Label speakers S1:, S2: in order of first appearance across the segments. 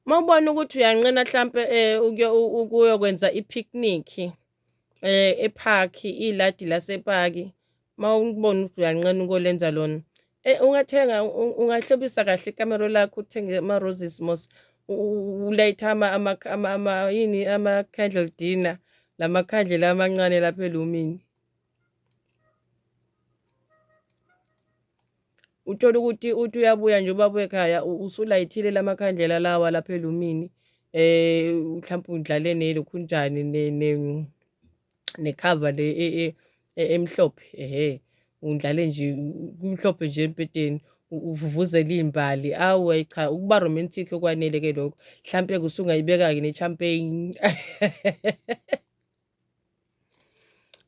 S1: Uma ubona ukuthi uyanqena hlampe ukuyokwenza i-picnic ephakhi, iladi lasepaki, uma ubona ukuthi uyanqena ukuyolenza lona, ungathenga ungahlobisa kahle ikamero lakho uthenge ama-roses mos, ulayithe yini ama-candle dinner, la makhandlela amancane lapha elumini. Uthole ukuthi uthi uyabuya nje ubaba ekhaya usulayithile lamakhandlela lawa lapha elumini mhlawumpe udlale nelokhunjani nekhava le emhlophe ehhe undlale nje kumhlophe nje embhedeni uvuvuzele iy'mbali awu ayi cha ukuba romantic okwanele ke lokho mhlampe-ke usungayibeka-ke ne-champagne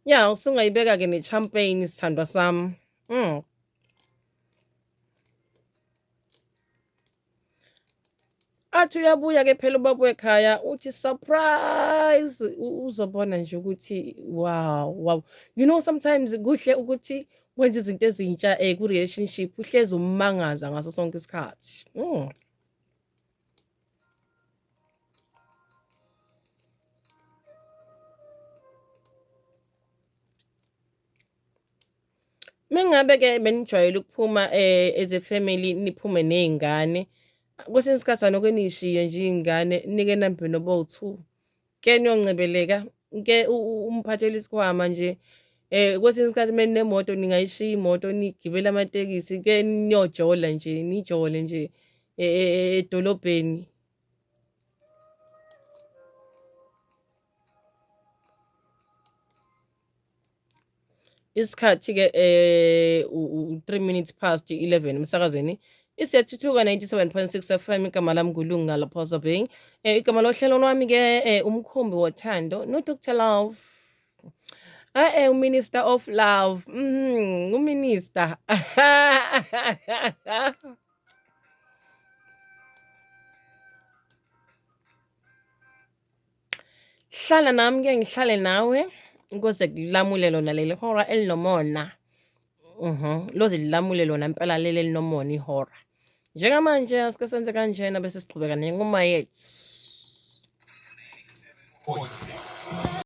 S1: Ya, usungayibeka-ke ne-champagne sithandwa sami. Athi uyabuya-ke phela ubaba wekhaya uthi surprise uzobona nje ukuthi wow wow. You know sometimes kuhle ukuthi wenze izinto ezintsha ku-relationship uhlezi ummangaza ngaso sonke isikhathi. Mengabe-ke benijwayele ukuphuma as a family niphume ney'ngane, kwesinye isikhathi anoke niy'shiye nje iy'ngane nike nihambe nobowu-two. Ke niyoncebeleka, ke umphathele isikhwama nje. Kwesinye isikhathi uma ninemoto ningayishiya imoto nigibele amatekisi ke niyojola nje, nijole nje edolobheni. Isikhathi-ke u-3 minutes past 11 emsakazweni iSiyathuthuka 97.6 FM igama lami nguLunga Laphosa Bing. Igama lohlelo lwami-ke umkhumbi wothando no-Dr Love. Uminister of love. Uminister. Hlala nami ke ngihlale nawe ukuze kulamule lona leli hora elinomona. Loze lilamule lona impela leli elinomona ihora. Njengamanje asike senze kanjena bese siqhubeka nengoma yethu.